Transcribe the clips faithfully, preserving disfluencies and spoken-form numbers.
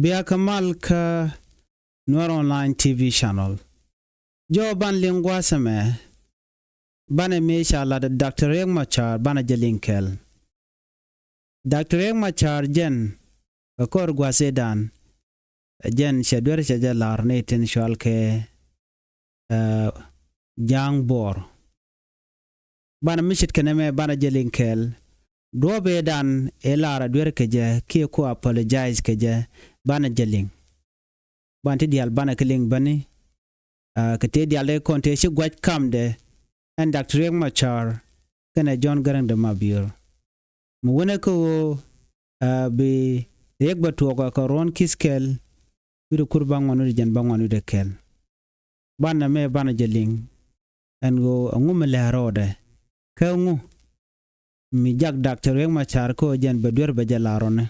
Bia kä mal kä Nuer Online T V channel. Jɔw ban liŋ gua̱a̱th ɛmɛ, banɛ mëë ca lat Doctor Riek Machar banɛ jɛ liŋ kɛɛl. Doctor Riek Machar jɛn kɛ kɔr gua̱a̱th ëëdan, jɛn cɛ duer cɛ jɛ lar ni tin cual kɛ Ja̱a̱ŋ Bor. Banɛ mi ce̱tkɛ nɛmɛ banɛ jɛ liŋ kɛɛl. Duɔ̱ɔ̱p ëëdan ëë lar a duer kɛ jɛ kiɛ ku apologize kɛ jɛ, banɛ jɛ liŋ. Banɛ ti diaal banɛ kɛ liŋ bäni. Kɛ tëë diaal dee kɔn tëë ci gua̱c kamdɛ ɛn Doctor Riek Machar kɛnɛ John Garang de Mabior. Mi wänɛ kä ɣöö bi Riek bɛ tuɔɔk kɛ ruɔ̱n ki̱th kɛl wi̱cdɛ kur bäŋuan wi̱cdɛ jɛn bäŋuan wi̱cdɛ kɛl. Banɛ mɛ banɛ jɛ liŋ ɛn ɣöö ɛŋu mi lɛ rɔɔdɛ kä ɛŋu mi jak Doctor Riek Machar kä ɣöö jɛn bɛ duer bɛ jɛ lar rɔnɛ.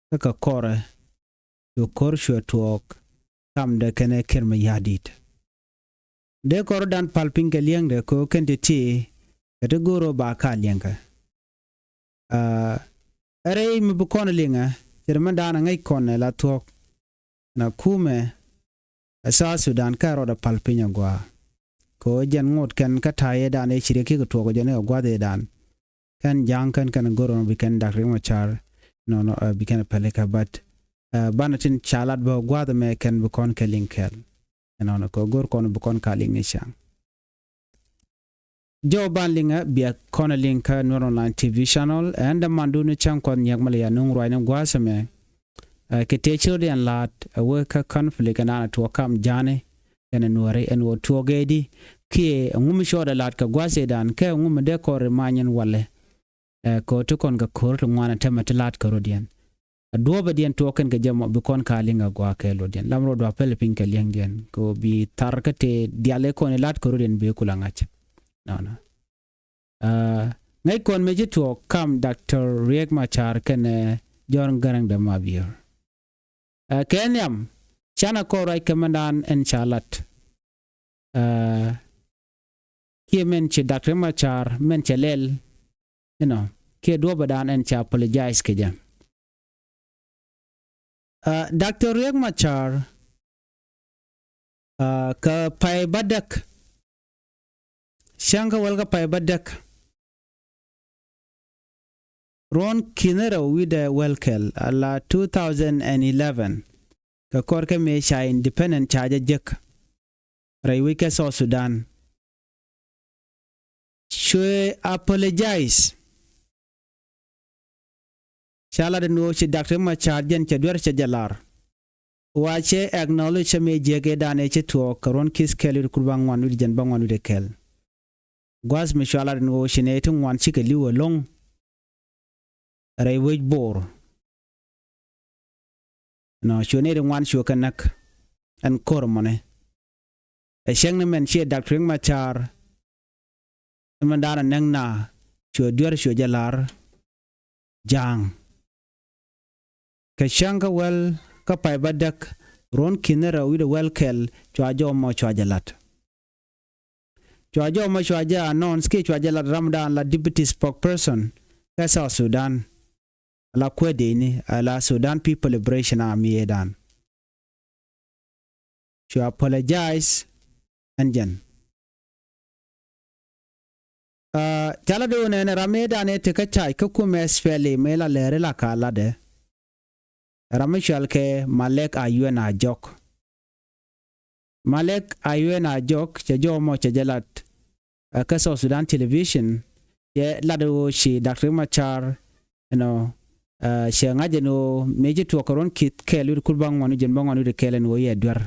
Kä kɛ kɔrɛ cu ko̱r cuɛ tuɔɔk kamdɛ kɛnɛ Kiir Mayardit. Dee kɔrdan pal piny kɛ li̱eŋdɛ kɛ ɣöö kɛn ti ti kɛ ti go̱o̱r ɣöö ba ka li̱eŋkɛ. Ɛ rɛy mi bi kɔn liŋɛ cɛ ri mɛn daanɛ ŋäc kɔn ɛ la thuɔ̱k na kumɛ ɛ South Sudan kä rɔɔdɛ pal piny a gɔaa. Kɛ ɣöö jɛn ŋot kɛn kä ta̱a̱ yɛ dan ëë ci Riek kikɛ tuɔɔk jɛn i̱ kɛ gua̱th ëë dan. Kɛn Ja̱a̱ŋ kɛn kɛn go̱r ɣän bi kɛn Doctor Riek Machar nɔnɔ bi kɛn pɛlɛ kɛ, but banɛ tin ca lat bä gua̱th ɛmɛ kɛn bi kɔn kɛ liŋ kɛɛl. Ɛnɔnɔ kɛ go̱r kɔn bi kɔn ka liŋ ni ca̱ŋ. Jɔw ban liŋä bia kɔn liŋ kä Nuer Online T V channel ɛn dämandun ni cäŋ kuɔth nyiɛk mi lɛ ya nuŋ ruacni gua̱a̱th ɛmɛ. Kɛ tëë ci rɔ̱diɛn la̱a̱t ɛ wee kä conflict ɛn an ɛ tuɔɔk kam Ja̱a̱ni kɛnɛ Nuääri ɛn ɣöö tuɔɔk ëëdi kiɛ ɛŋu mi cuɔɔdɛ la̱a̱t kɛ gua̱a̱th ëëdan kɛ ɛŋu mi dee kɔn ri many ɛn walɛ. Kɛ ɣöö ti kɔn kɛ ko̱r ti ŋuan ɛ tɛmɛ ti la̱a̱t kɛ rɔ̱diɛn. A duɔ̱ɔ̱pɛ diɛn tuɔɔk kɛn kɛ jɛ mɔ bi kɔn ka liŋ a gua̱a̱ kɛ luɔtdiɛn lam rɔ dua̱a̱ pɛl piny kɛ liɛŋdiɛn kɛ ɣöö bi thar kä tëë diaal ëë kɔn i̱ la̱t kɛ rɔ̱diɛn bi kula ŋa̱c. Nɔnɔ ŋäc kɔn mëë ci tuɔɔk kam Doctor Riek Machar kɛnɛ John Garang de Mabior. Kɛ nhiam canɛ kɔn ruac kɛ mɛndan ɛn ca lat. Kiɛ mɛn ci Doctor Riek Machar mɛn cɛ lɛl inɔ kiɛ duɔ̱pɛ dan ɛn ca apologize kɛ jɛ. Doctor Riek Machar kɛ pay bädäk. Cäŋ kä wäl kä pay bädäk ruɔ̱n ki̱n rɛw wi̱dɛ wäl kɛl ala two thousand and eleven. Kɛ kɔr kɛ mëë ca independent ca jɛ jek rɛy wec kɛ South Sudan. Cuɛ apologize. Ca lat ɛn ɣöö ci Doctor Machar jɛn cɛ duer cɛ jɛ lar. Wa cɛ acknowledge cɛ mëë jiäk ëëdan ëë ci tuɔɔk kɛ ruɔ̱n ki̱th kɛl wi̱cdɛ kur bäŋuan wi̱cdɛ jɛn bäŋuan wi̱cdɛ kɛl. Gua̱th mi cua lat ɛn ɣöö ci nɛy ti ŋuan cikɛ li̱w ɛlɔ̱ŋ rɛy wec Bor. Nɔ cuɛ nɛy ti ŋuan cuɛ kɛ näk ɛn ko̱r mɔni. Ɛ cäŋ ni mɛn ciɛ Doctor Riek Machar. Ni mɛn daanɔ näk na cuɛ duer cuɛ jɛ la̱r Ja̱a̱ŋ. Kɛ cäŋ kä wäl kä pay bädäk ruɔ̱n ki̱n rɛw wi̱cdɛ wäl kɛl cua jɔw mɔ cua jɛ la̱t. Cua jɔw mɔ cua jɛ announce kiɛ cua jɛ la̱t ramdan la deputy spokesperson kä South Sudan. Ala kuäär dëëcni ala Sudan People Liberation Army ëëdan. Cua apologize ɛn jɛn. Ca lat do̱o̱nɛ ni ram ëëdan ëë tekä cac kä kumɛ SPLA mëë la lɛri la ka latdɛ. Ram mi cual kɛ Malek Ayuen Ajok. Malek Ayuen Ajok cɛ jɔw mɔ cɛ jɛ lat ɛ kä South Sudan Television. Cɛ lat ɣöö ci Doctor Machar ɛnɔ cɛ ŋa̱c ɛn ɣöö mëë ci tuɔɔk kɛ ruɔ̱n ki̱th kɛɛl wi̱cdɛ kur bäŋuan wi̱cdɛ jɛn bäŋuan wi̱cdɛ kɛɛl ɛn ɣöö yɛ duer.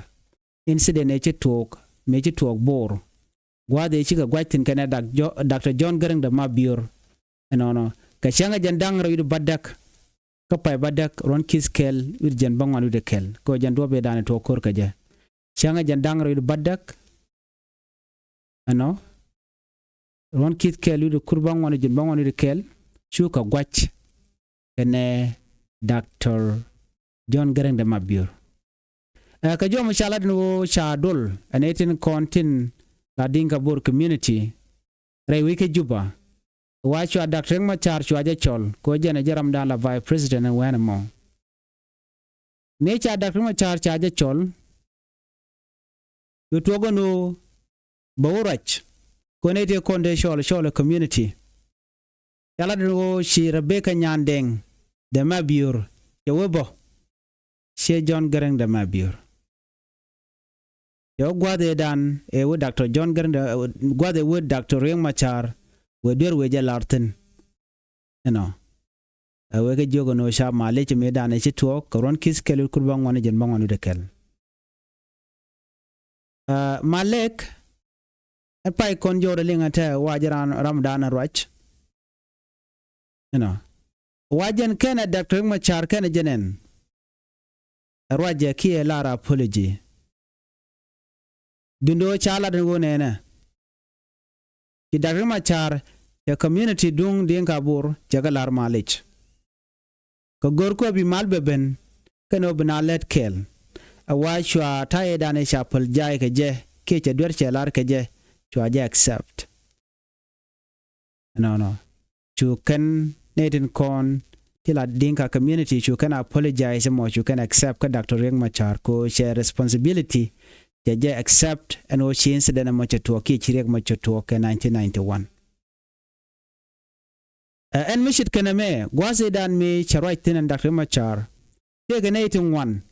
Incident ëë ci tuɔɔk mëë ci tuɔɔk Bor. Gua̱a̱th ëë cikɛ gua̱c thi̱n kɛnɛ Doctor John Garang de Mabior. Ɛnɔnɔ kɛ cäŋ ɛ jɛn da̱ŋ rɛw wi̱cdɛ bädäk kä pay bädäk ruɔ̱n ki̱th kɛɛl wi̱cdɛ jɛn bäŋuan wi̱cdɛ kɛɛl kɛ ɣöö jɛn duɔ̱p ëëdan ɛ tuɔɔk ko̱r kɛ jɛ. Cäŋ ɛ jɛn da̱ŋ rɛw wi̱cdɛ bädäk ɛnɔ ruɔ̱n ki̱th kɛɛl wi̱cdɛ kur bäŋuan wi̱cdɛ jɛn bäŋuan wi̱cdɛ kɛɛl cukɛ gua̱c kɛnɛ Doctor John Garang de Mabior. Ɛ kɛ jɔmɔ ca lat ni ɣöö ca dol ɛn ëë tin kɔn tin la Dinka Bor community rɛy wec kä Juba. Wa cua Doctor Riek Machar cua jɛ cɔl kɛ ɣöö jɛn ɛ jɛ ramdan la vice president ɛn wɛn ɛmɔ. Ni ca Doctor Machar ca jɛ cɔl. Bi tuɔk ɛn ɣöö bɛ wä ruac kɔn ɛ tëë kɔn dee cɔl cɔl ɛ community. Ca lat ɛn ɣöö ci Rebecca Nyandeng de Mabior cɛ wee bä, ciɛ John Garang de Mabior. Cɛ wä gua̱th ëëdan ɛ wee Doctor John Garang de, gua̱th ɛ wee Doctor Riek Machar wee duer wee jɛ lar thi̱n. Ɛnɔ ɛ wee kɛ jiök ɛn ɣöö ca Malek mëëdan ɛ ci tuɔɔk kɛ ruɔ̱n ki̱th kɛl wi̱c kur bäŋuan jiɛn bäŋuan wi̱cdɛ kɛl. Ɛ Malek ɛ pay kɔn jɔwdɛ liŋ ɛ tɛ wa jɛ ram, ramdan ɛ ruac. Ɛnɔ wa jɛn kɛnɛ Doctor Riek Machar kɛnɛ jɛn ɛn ɛ ruac jɛ kiɛ lar apology. Duundɛ ɣöö ca lat ɛn ɣöö nɛnɛ ci Doctor Riek Machar cɛ community duŋ Dinka Bor cɛ kɛ lar Malek. Kɛ gör kɔ bi mal bɛ ben kɛn ɣöö bi na lɛt kɛɛl. Ɛ wa cua ta̱yɛ dan ɛ ca apologize kɛ jɛ kiɛ cɛ duer cɛ lar kɛ jɛ, cua jɛ accept. Ɛnɔnɔ cu kɛn nɛy tin kɔn ti la Dinka community cu kɛn apologize mɔ, cu kɛn accept kä Doctor Riek Machar ko cɛ responsibility cɛ jɛ accept ɛn ɣöö ci incident ɛmɔ cɛ tuɔɔk kiɛ ci Riek mɔ cɛ tuɔɔk kɛ nineteen ninety-one. Ɛ ɛn mi ce̱tkɛ nɛmɛ gua̱a̱th ëëdan mi cɛ ruac thi̱n ɛn Doctor Riek Machar tëëkɛ nɛy ti ŋuan.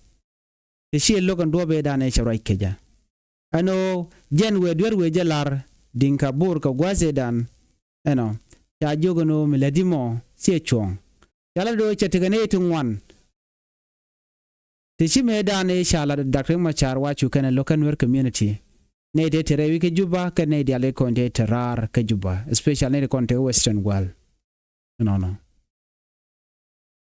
Ti ci lo̱k ɛn duɔ̱ɔ̱p ëëdan ëë cɛ ruac kecä ɛn ɣöö jɛn wëë duer wëë jɛ la̱r Dinka Bor kɛ gua̱a̱th ëëdan. Ɛnɔ ca jiök ɛn ɣöö mi lätdi mɔ thiee cuɔ̱ɔ̱ŋ. Ca lat ɣöö cɛ tekɛ nɛy ti ŋuan. Ti ci mëëdan ëë ca lat Doctor Riek Machar wa cu kɛn ɛ lo̱k kä Nuer community. Nɛy tëë te rɛy wi̱c kä Juba kɛn nɛy diaal ëë kɔn tëë te raar kä Juba, especially nɛy ti kɔn tekɛ Western World. Ɛnɔnɔ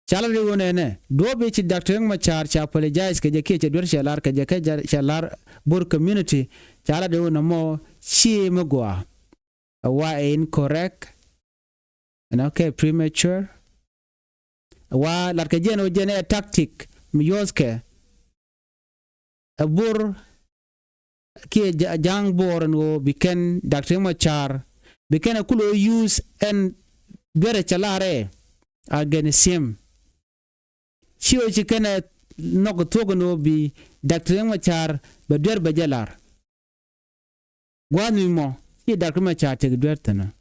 ca lat ɣöö nɛnɛ duɔ̱ɔ̱p ëë ci Doctor Riek Machar ca apologize kɛ jɛ kiɛ cɛ duer cɛ lar kɛ jɛ kɛ cɛ lar Bor community. Ca lat ɣöö nɔmɔ ci mi gɔaa. Ɛ wa ɛ incorrect. Ɛnɔ kɛ premature. Ɛ wa lat kɛ jɛn ɣöö jɛn ɛ tactic mi yuɔthkɛ ɛ Bor kiɛ Ja̱a̱ŋ Bor ɛn ɣöö bi kɛn Doctor Riek Machar bi kɛn ɛ kulɛ use ɛn duerɛ cɛ lar ɛ against him. Ci ɣöö ci kɛn ɛ nhɔk thuɔ̱k ɛn ɣöö bi Doctor Riek Machar bɛ duer bɛ jɛ lar. Gua̱a̱th mi mɔ ci Doctor Riek Machar tek duer thi̱n ɛ.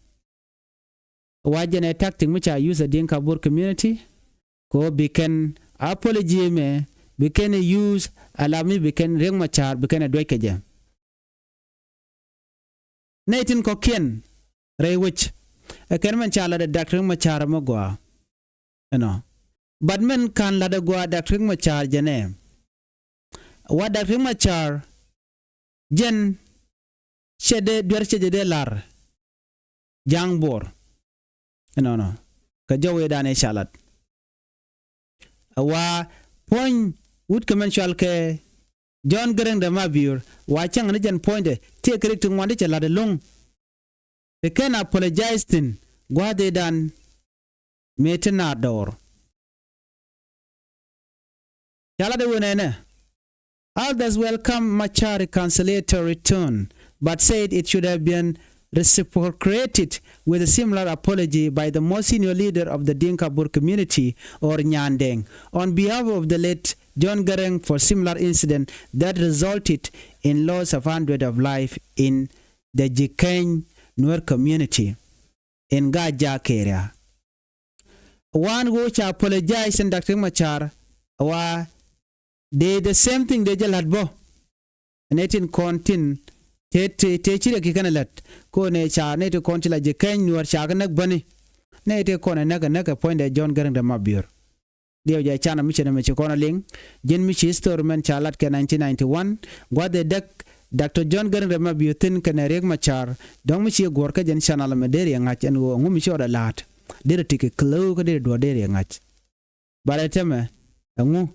Wa jɛn ɛ tactic mi ca use ɛ Dinka Bor community. Kɛ ɣöö bi kɛn apology mɛ bi kɛn use ala mi bi kɛn Riek Machar bi kɛn ɛ duec kɛ jɛ. Nɛy tin kɔ̱kiɛn rɛy wec ɛ kɛn mɛn ca lat ɛ Doctor Riek Machar mi gɔaa. Ɛnɔ but mɛn ka̱n lat ɛ gɔaa Doctor Riek Machar jɛnɛ. Wa Doctor Riek Machar jɛn cɛ dee duer cɛ jɛ dee lar Ja̱a̱ŋ Bor. Ɛnɔnɔ kɛ jɔw ëëdan ëë ca lat. Ɛ wa puɔ̱ny wut kɛ mɛn cual kɛ John Garang de Mabior wa cäŋ ni jɛn puɔ̱nydɛ tëëkɛ rik ti ŋuan ti cɛ la̱t ɛlɔ̱ŋ. Ti kɛn apologize thi̱n gua̱a̱th ëëdan mëë ti naath dɔɔr. Ca lat ɛ ɣöö nɛnɛ, others welcome Machar reconciliatory tone but said it should have been reciprocated with a similar apology by the most senior leader of the Dinka Bor community or Nyandeng on behalf of the late John Garang for similar incident that resulted in loss of hundred of life in the Jikany Nuer community in Gajak area. Wan ɣöö ca apologize in Doctor Riek Machar wa dee the same thing dee jɛ la̱t bä. Nɛy tin kɔn tin te te te ci rɛ ki kɛn ɛ lät ko nɛ ca nɛy tin kɔn ci la Jikany Nuer ca kɛ näk bäni. Nɛy tin kɔn ɛ näk ɛ näk ɛ puɔ̱nydɛ John Garang de Mabior. Diɛw jɛ canɛ mi ci nɛ mi ci kɔn a liŋ ji̱n mi ci history mɛn ca lat kɛ nineteen ninety-one. Gua̱th ɛ däk Doctor John Garang de Mabior thi̱n kɛnɛ Riek Machar. Dɔ̱ŋ mi ci guɔ̱r kä jɛn canɛ la mɛ deri ɛ ŋa̱c ɛn ɣöö ɛŋu mi ci ɣɔt ɛ la̱a̱t. Deri ti kɛ clear kä deri duɔ̱ɔ̱r deri ɛ ŋa̱c. But ɛ tɛmɛ ɛŋu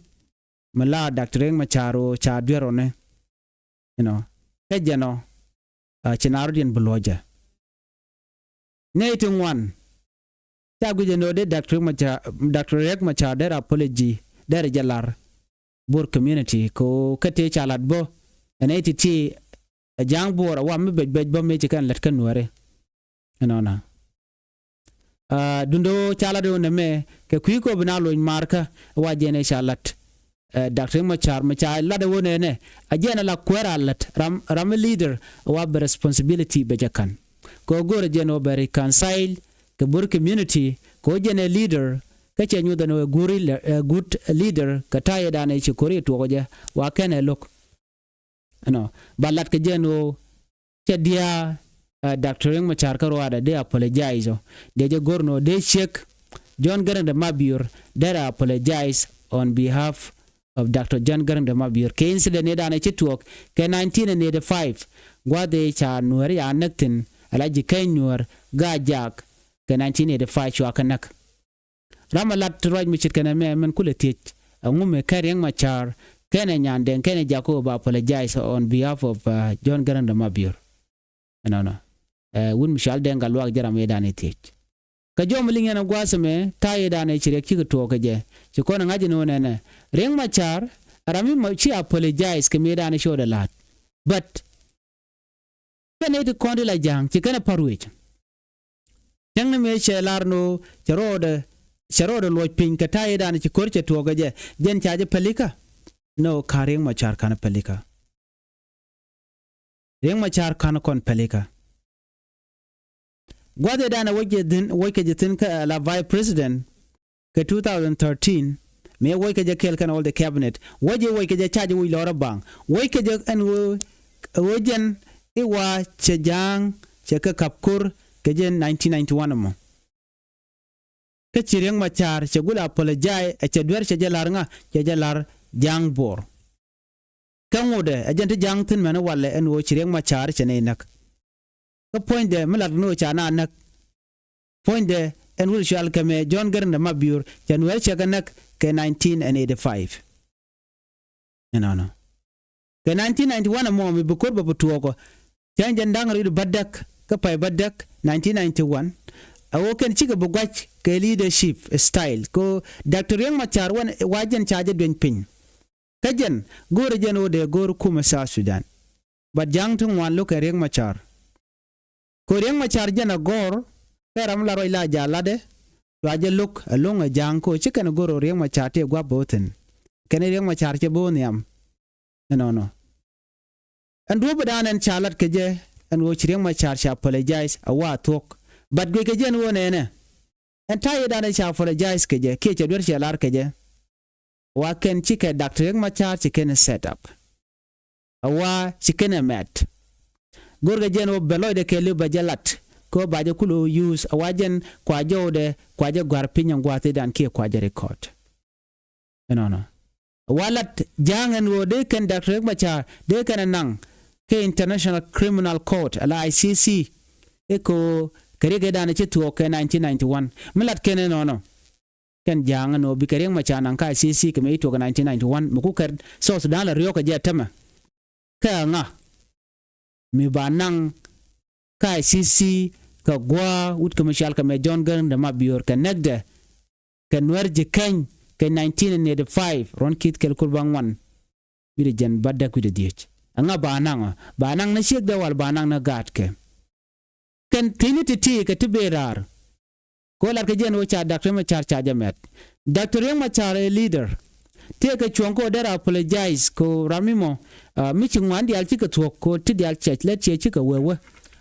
mi la Doctor Riek Machar ɣöö ca duer ɣɔni. You know, kä jɛn ɔ ci naath rɔ̱diɛn bi luɔ̱cä. Nɛy ti ŋuan ca guic ɛn ɣöö dee Doctor Riek Machar, Doctor Riek Machar dee apology dee jɛ lar Bor community kɛ ɣöö kä tëë ca lat bä ɛ nɛy ti ti ɛ Ja̱a̱ŋ Bor ɛ wa mi bec bec bä mëë ci kɛn lät kä Nuääri. Ɛnɔnɔ. Duundɛ ɣöö ca lat ɣöö nɛmɛ kɛ kui̱ kɔ bi na loc maarkä wa jɛn ɛ ca lat. Ɛ, Doctor Riek Machar mi ca lat ɛ wä nɛnɛ a jɛn a la kuɛɛr a lät ram, ram mi leader a wa bɛ responsibility bɛ jɛ ka̱n. Kɛ ɣöö go̱rɛ jɛn ɣöö bɛ reconcile kɛ Bor community kɛ ɣöö jɛn ɛ leader kä cɛ nyuth ɛn ɣöö ɛ good leader kɛ ta̱yɛ danɛ ci ko̱ri tuɔɔk jɛ wa kɛn ɛ lo̱k. Ɛnɔ ba lat kɛ jɛn ɣöö cɛ diaal. Doctor Riek Machar kä ruaadɛ dee apologize ɔ dee jɛ go̱r nɔ dee ciek John Garang de Mabior derɛ apologize on behalf of Doctor John Garang de Mabior kɛ incident ni danɛ ci tuɔɔk kɛ nineteen eighty-five. Gua̱th ëë ca Nuäär ya näk thi̱n ala ji̱ keny Nuäär Gaa Jak kɛ nineteen eighty-five cua kɛ näk. Ram a lat ruac mi ce̱tkɛ nɛmɛ min kulɛ thiec ɛŋu mi kɛn Riek Machar kɛnɛ Nyandɛŋ kɛnɛ Jacob ba apologize on behalf of John Garang de Mabior. Ɛnɔnɔ ɛ wut mi cɔal Dɛŋ Gatluak jɛ ram ëëdan i̱ thiec. Kä jɔm liŋ yɛn ɛ gua̱a̱th ɛmɛ ta̱yɛ danɛ ci Riek cikɛ tuɔɔk kɛ jɛ ci kɔn ɛ ŋa̱c ɛn ɣöö nɛnɛ Riek Machar ɛ ram mi ci apologize kɛ mëë danɛ codɛ la̱a̱t. But kɛn ëë ti kɔn ti la ja̱a̱ŋ ci kɛn ɛ pa̱r wec. Cäŋ ni mëë cɛ lar ni ɣöö cɛ rɔɔdɛ cɛ rɔɔdɛ luɔc piny kɛ ta̱yɛ danɛ ci ko̱r cɛ tuɔɔk kɛ jɛ jɛn ca jɛ pälikä. Ni ɣöö ka̱n Riek Machar ka̱n pälikä. Riek Machar ka̱n kɔn pälikä. Gua̱th ëë danɛ wäc kɛ ji̱ thi̱n kä la vice president kɛ two thousand thirteen mëë wäc kɛ jɛ kɛɛl kɛn all the cabinet wäc jɛ wäc kɛ jɛ ca jɛ wi̱c lɔrä baŋ wäc kɛ jɛ ɛn ɣöö ɣöö jɛn i̱ wa cɛ ja̱a̱ŋ cɛ kɛ ka̱p ko̱r kɛ jɛ nineteen ninety-one ɛmɔ. Kä ci Riek Machar cɛ gul apologize ɛ cɛ duer cɛ jɛ la̱r ŋa cɛ jɛ la̱r ja̱a̱ŋ Bor. Kä ŋotdɛ ɛ jɛn ti ja̱a̱ŋ thi̱n mɛn walɛ ɛn ɣöö ci Riek Machar cɛ nɛy näk. Kä puɔ̱nydɛ mi lat ni ɣöö ca na näk. Puɔ̱nydɛ ɛn wut cual kɛ mɛ John Garang de Mabior cɛ Nuäär cɛ kɛ näk kɛ nineteen eighty-five. Ɛnɔnɔ kɛ nineteen ninety-one ɛmɔ mi bi ko̱r bɛ bi tuɔɔkɔ. Cäŋ jɛn da̱ŋ rɛw bädäk kä pay bädäk nineteen ninety-one. A ɣöö kɛn cikɛ bi gua̱c kɛ leadership style kɛ ɣöö Doctor Riek Machar wän wa jɛn ca jɛ dueny piny. Kä jɛn go̱o̱rɛ jɛn ɣöö dee go̱o̱r kumɛ South Sudan. But ja̱a̱ŋ ti ŋuan lo̱k kɛ Riek Machar. Kɛ ɣöö Riek Machar jɛn a gɔ̱r kɛ ram la ruac la ja̱a̱ latdɛ. Cua jɛ lo̱k ɛ lo̱ŋ ɛ ja̱a̱ŋ kɛ ɣöö ci kɛn go̱r ɣöö Riek Machar tëë gua̱p bä wä thi̱n. Kɛn Riek Machar cɛ bä wä nhiam. Ɛnɔnɔ ɛn duɔ̱ɔ̱p ɛ da̱a̱n ɛn ca lat kɛ jɛ ɛn ɣöö ci Riek Machar ca apologize a wa thuɔ̱k. But guic kɛ jɛ ɛn ɣöö nɛnɛ ɛn ta̱yɛ da̱a̱n ɛn ca apologize kɛ jɛ kiɛ cɛ duer cɛ lar kɛ jɛ. Wa kɛn cikɛ Doctor Riek Machar ci kɛn set up. A wa ci kɛn ɛ mɛt. Go̱rkɛ jɛn ɣöö bɛ lɔcdɛ kɛɛliw bɛ jɛ lat kɛ ɣöö ba jɛ kul ɣöö use a wa jɛn kua jɔwdɛ kua jɛ gua̱r piny ɛn gua̱a̱th i̱dan kiɛ kua jɛ record. Ɛnɔnɔ a wa lat ja̱a̱ŋ ɛn ɣöö dee kɛn Doctor Riek Machar dee kɛn ɛ naŋ kɛ International Criminal Court ala I C C. I̱ kɛ ɣöö kɛ Riek ëëdan ci thuɔɔk kɛ nineteen ninety-one mi lat kɛn ɛnɔnɔ. Kɛn ja̱a̱ŋ ɛn ɣöö bikɛ Riek Machar naŋ kä I C C kɛ mëë ci tuɔɔk kɛ nineteen ninety-one mi ku kɛ South Sudan la riɔ̱ɔ̱k kɛ jɛ täämɛ. Kɛ ŋa mi ba naŋ kä I C C kɛ gua̱a̱ wut kɛ mi cual kɛ mɛ John Garang de Mabior kɛ näkdɛ kɛ Nuäär ji̱ keny kɛ nineteen eighty-five ruɔ̱n ki̱th kɛl kur ba ŋuan. Wi̱cdɛ jiɛn bädäk wi̱cdɛ dhieec. Ɛŋa ba naŋ ɔ ba naŋ ni ciekdɛ wal ba naŋ ni gaatkɛ. Kɛn thi̱n ni ti̱ti̱ kɛ ti bëë raar. Kɛ ɣöö lat kɛ jɛn ɣöö ca Doctor Riek Machar ca jɛ mɛt. Doctor Riek Machar ɛ leader. Tëëkɛ cuɔ̱ŋ kɛ ɣöö derɛ apologize kɛ ɣöö ram mi mɔ mi ci ŋuan diaal cikɛ thuɔ̱k kɛ ɣöö ti diaal cɛ lät ciɛ cikɛ wee wee.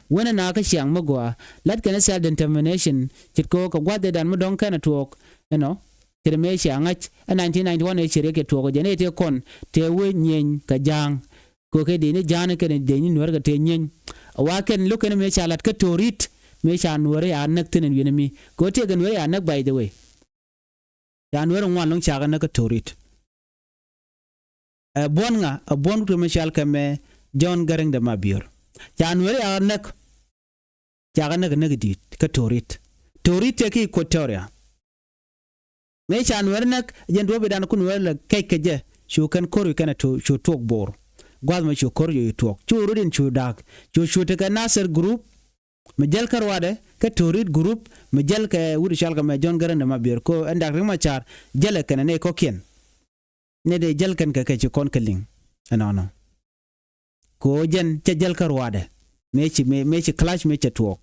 Wen ɛn a kä ciaŋ mi gɔaa lat kɛn self determination ce̱tkɛ ɣöö kɛ gua̱th ëëdan mi dɔ̱ŋ kɛn ɛ tuɔɔk ɛnɔ. Ce̱t mëë cia ŋa̱c ɛ nineteen ninety-one ëë ci Riek cɛ tuɔɔk ɛ jɛn ëë tëë kɔn tëë wee nyieny kɛ ja̱a̱ŋ. Kɛ ɣöö kɛ dee ni ja̱a̱ŋ kɛn dee ni Nuäär kɛ tëë nyieny. A wa kɛn lo̱k kɛn mëë ca lat kä Torit mëë ca Nuäär ya näk thi̱n ɛn wi̱n ɛmi kɛ ɣöö tëëkɛ Nuäär ya näk by the way. Ca Nuäär ŋuan lo̱ŋ cakɛ näk kä Torit. Ɛ buɔ̱n ŋa ɛ buɔ̱n wut kɛ mi cɔal kɛ mɛ John Garang de Mabior. Ca Nuäär ya näk. Cakɛ näk näk di̱i̱t kä Torit. Torit tëë kä Equatoria. Mëë ca Nuäär näk jɛn duɔ̱ɔ̱pidan ku Nuäär lɛ kɛc kɛ jɛ. Cu kɛn ko̱r wi̱i̱ kɛn cu tuɔɔk Bor. Gua̱th mɛ cu ko̱r cu tuɔɔk cu rut in cu da̱a̱k. Cu cu tekɛ Nasir group mi jäl kä ruaadɛ kä Torit group mi jäl kɛ wut cɔal kɛ mɛ John Garang de Mabior kɛ ɣöö ɛn Doctor Riek Machar jälɛ kɛnɛ nɛy kɔ̱kiɛn. Nɛy dee jäl kɛn kɛ kɛ ci kɔn kɛ liŋ. Ɛnɔnɔ kɛ ɣöö jɛn cɛ jäl kä ruaadɛ mëë ci mëë ci clash mëë cɛ tuɔɔk.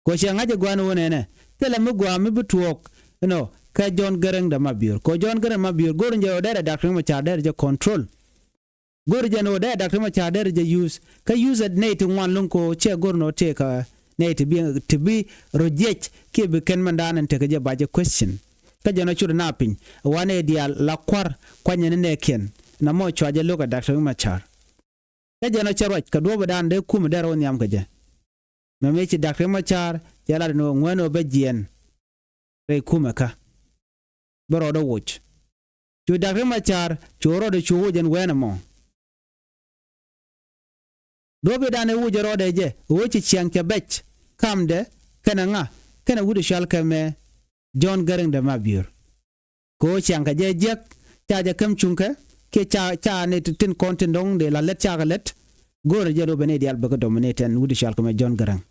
Kɛ ɣöö cɛ ŋa̱c ɛ gua̱a̱n ɣöö nɛnɛ thilɛ mi gua̱a̱ mi bi tuɔɔk. Ɛnɔ kä John Garang de Mabior. Kɛ ɣöö John Garang de Mabior go̱o̱r in jɛ ɣöö derɛ Doctor Riek Machar derɛ jɛ control. Go̱o̱r jɛ ni ɣöö derɛ Doctor Riek Machar derɛ jɛ use. Kä use ɛ nɛy ti ŋuan lo̱ŋ kɛ ɣöö cɛ go̱o̱r ni ɣöö tëëkɛ nɛy ti bi, ti bi rɔ jiɛc kiɛ bi kɛn mɛndan in tekɛ jɛ ba jɛ question. Kä jɛn ɣöö cut na piny ɛ wa nɛy diaal la kua̱r kuanyɛ ni nɛɛkiɛn. Na mɔ cua jɛ lo̱k ɛ Doctor Riek Machar. Kä jɛn ɣöö cɛ ruac kɛ duɔ̱ɔ̱pidan dee kumɛ derɛ wä nhiam kɛ jɛ. Mɛ mëë ci Doctor Riek Machar cɛ lat ni ɣöö ŋuɛ̈ni ɣöö bä jiɛɛn rɛy kumɛ kä. Bä rɔɔdɛ woc. Cu Doctor Riek Machar cu rɔɔdɛ cu woc ɛn wɛɛn ɛmɔ. Duɔ̱ɔ̱pidan ɛ woc ɛ rɔɔdɛ jɛ ɣöö ci ciaŋ cɛ bɛc kamdɛ kɛnɛ ŋa, kɛnɛ wut ɛ cɔal kɛ mɛ John Garang de Mabior. Kɛ ɣöö ciaŋ kɛ jɛ jiäk ca jɛ käm cuŋkɛ kiɛ ca, ca ni ti tin kɔn tin dɔ̱ŋ dee la lät ca kɛ lät. Go̱o̱rɛ jɛ ɣöö bɛ ni diaal bɛ kɛ dominate ɛn wut ɛ cɔal kɛ mɛ John Garang.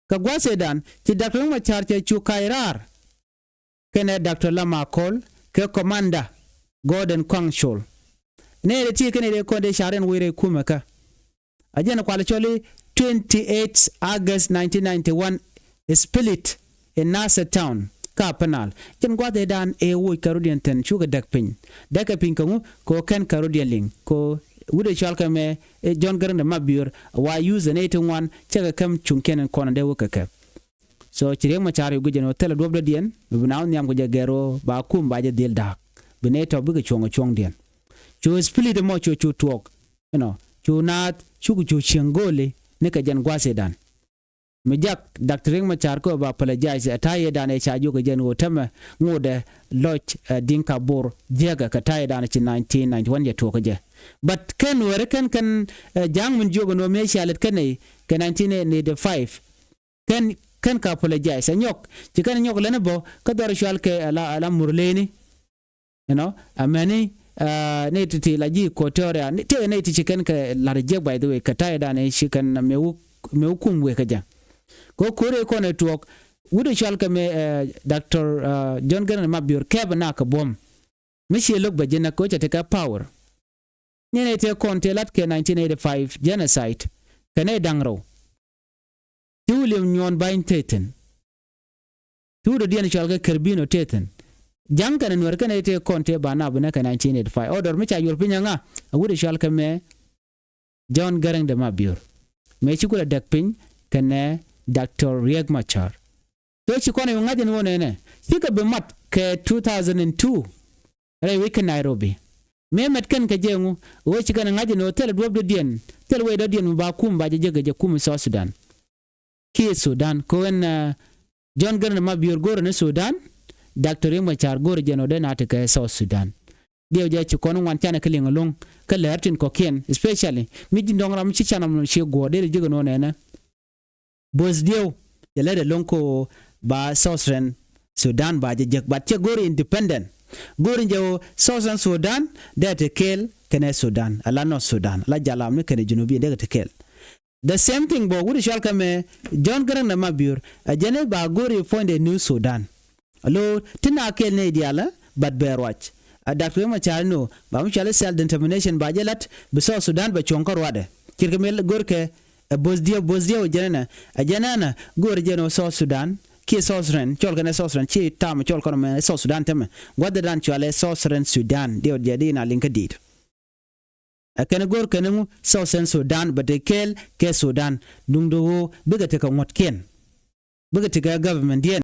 Kɛ gua̱a̱th ëëdan ci Doctor Riek Machar cɛ cu kac raar kɛnɛ Doctor Lam Akol kɛ commander Gordon Kwang Chol. Nɛy dee ti kɛnɛ dee kɔn dee ca̱r ɛn wec rɛy kumɛ kä. A jɛn kual cɔl i̱ twenty eight August nineteen ninety one split in Nasser Town kä Upper Nile. Jɛn gua̱a̱th ëëdan ëë woc kɛ rɔ̱diɛn thi̱n cukɛ däk piny. Däkɛ piny kɛ ŋu kɛ ɣöö kɛn kɛ rɔ̱diɛn liŋ kɛ ɣöö wut ɛ cɔal kɛ mɛ, eh, John Garang de Mabior wa use ɛ nɛy ti ŋuan cɛ kɛ käm cuŋkiɛn in kɔn in dee wä kɛ kɛ. So ci Riek Machar yɛ guic ɛn ɣöö thilɛ duɔ̱p dɔ̱diɛn mi bi naath nhiam kɛ jɛ gɛr ɣöö ba kum ba jɛ dhil da̱a̱k. Bi nɛy tɔ̱ bikɛ cuɔ̱ŋ ɛ cuɔ̱ŋdiɛn. Cu split ɛmɔ cu, cu tuɔɔk, you know, cu naath cukɛ cu cieŋ go̱o̱li ni kɛ jɛn gua̱a̱th ëëdan. Mi jak Doctor Riek Machar kä ba apologize ɛ ta̱yɛ dan ɛ ca jiök ɛ jɛn ɣöö tämɛ ŋotdɛ lɔc, eh, Dinka Bor jiäkɛ kɛ ta̱yɛ dan ci nineteen ninety one jɛ tuɔɔk kä jɛ. But kɛn weri kɛn kɛn, eh, ja̱a̱ŋ min jiök ɛn ɣöö mëë cia lät kɛn nɛy kɛ nineteen eighty five. Kɛn, kɛn ka apologize. Ɛ nyɔk, ci kɛn nyɔk lɛn bä, kä dhɔr cual kɛ ala, ala Murleni. You know, amäni, ah, nɛy ti ti la ji̱ Equatoria, ni, tëë nɛy ti ci kɛn kɛ la̱r jiäk, by the way, kɛ ta̱yɛ dan ci kɛn mëë wä, mëë wä kum wëë kä jɛ. Kɛ ɣöö ko̱ri kɔn ɛ tuɔɔk, wut ɛ cual kɛ mɛ, eh, Doctor, ah, John Garang Mabior kɛp ɛ nak kɛ buɔ̱m. Mi ciɛ lo̱k bɛ ji̱ näk kɛ ɣöö cɛ tekɛ power. Ni nɛy tëë kɔn tëë la̱t kɛ nineteen eighty five genocide kɛ nɛy da̱ŋ rɛw. Ti William Nyuɔn Bany tëë thi̱n. Ti wut dɔ̱diɛn cɔal kɛ Kerbino tëë thi̱n. Ja̱ŋ kɛnɛ Nuɛr kɛnɛ tëë kɔn tëë ba nap inɛ kɛ nineteen eighty five. Ɔ dɔr mi ca yuɔr piny ɛ ŋa, a wut cɔal kɛ mɛ John Garang de Mabior. Mëë ci kulɛ däk piny kɛnɛ Doctor Riek Machar. Thok ci kɔn ɛ ŋa̱c ɛn ɣöö nɛnɛ cikɛ bi mat kɛ two thousand and two rɛy wec kä Nairobi. Mëë mɛt kɛn kɛ jɛ ŋu, ɣöö ci kɛn ɛ ŋa̱c ɛn ɣöö thilɛ duɔ̱p dɔ̱diɛn, thilɛ wec dɔ̱diɛn mi ba kum ba jɛ jek kɛ jɛ kum i̱ South Sudan. Kiɛ Sudan kɛ ɣöö ɛn, ah, John Garang de Mabior go̱o̱rɛ ni Sudan, Doctor Riek Machar go̱o̱rɛ jɛ ɛn ɣöö dee na tekɛ South Sudan. Diɛw jɛ ci kɔn ŋuan canɛ kä liŋ ɛlɔ̱ŋ kä lɛr tin kɔ̱kiɛn, especially mi ji̱ dɔ̱ŋ ram ci can ram ci guɔ̱ɔ̱r dee jek ɛn ɣöö nɛnɛ. Bo̱th diɛw jɛ lɛt ɛlɔ̱ŋ ko ba Southern Sudan ba jɛ jek, but cɛ go̱o̱ri independent. Go̱o̱ri jɛ ɣöö Southern Sudan dee te kɛɛl kɛnɛ Sudan, ala North Sudan, ala jalamni kɛnɛ Junubi dee te kɛɛl. The same thing bä wut cɔal kɛ mɛ John Garang de Mabior, a jɛn i̱ ba go̱o̱ri puɔ̱nydɛ New Sudan. Alo ti na kɛɛl nɛy diaal, but bɛ ruac. A Doctor Riek Machar inɔ ba mi cɔal i̱ self determination ba jɛ la̱t, bi South Sudan bɛ cuɔ̱ŋ kä ruacdɛ. Ce̱tkɛ mi go̱rkɛ ɛ bo̱th diɛw, bo̱th diɛw ɛ jɛn ɛnɛ, ɛ jɛn ɛnɛ go̱o̱rɛ jɛn ɔ South Sudan kiɛ South Sudan, cɔl kɛn ɛ South Sudan, ci tam cɔl kɔn mɛ South Sudan tämɛ. Gua̱thdan cɔal ɛ Southern Sudan, diɛw jɛ di na liŋ kä di̱i̱t. Ɛ kɛn go̱r kɛn ŋu Southern Sudan bɛ te kɛɛl kɛ Sudan, duŋdɛ ɣöö bikɛ tekɛ ŋuɔ̱tkiɛn. Bikɛ tekɛ government diɛn.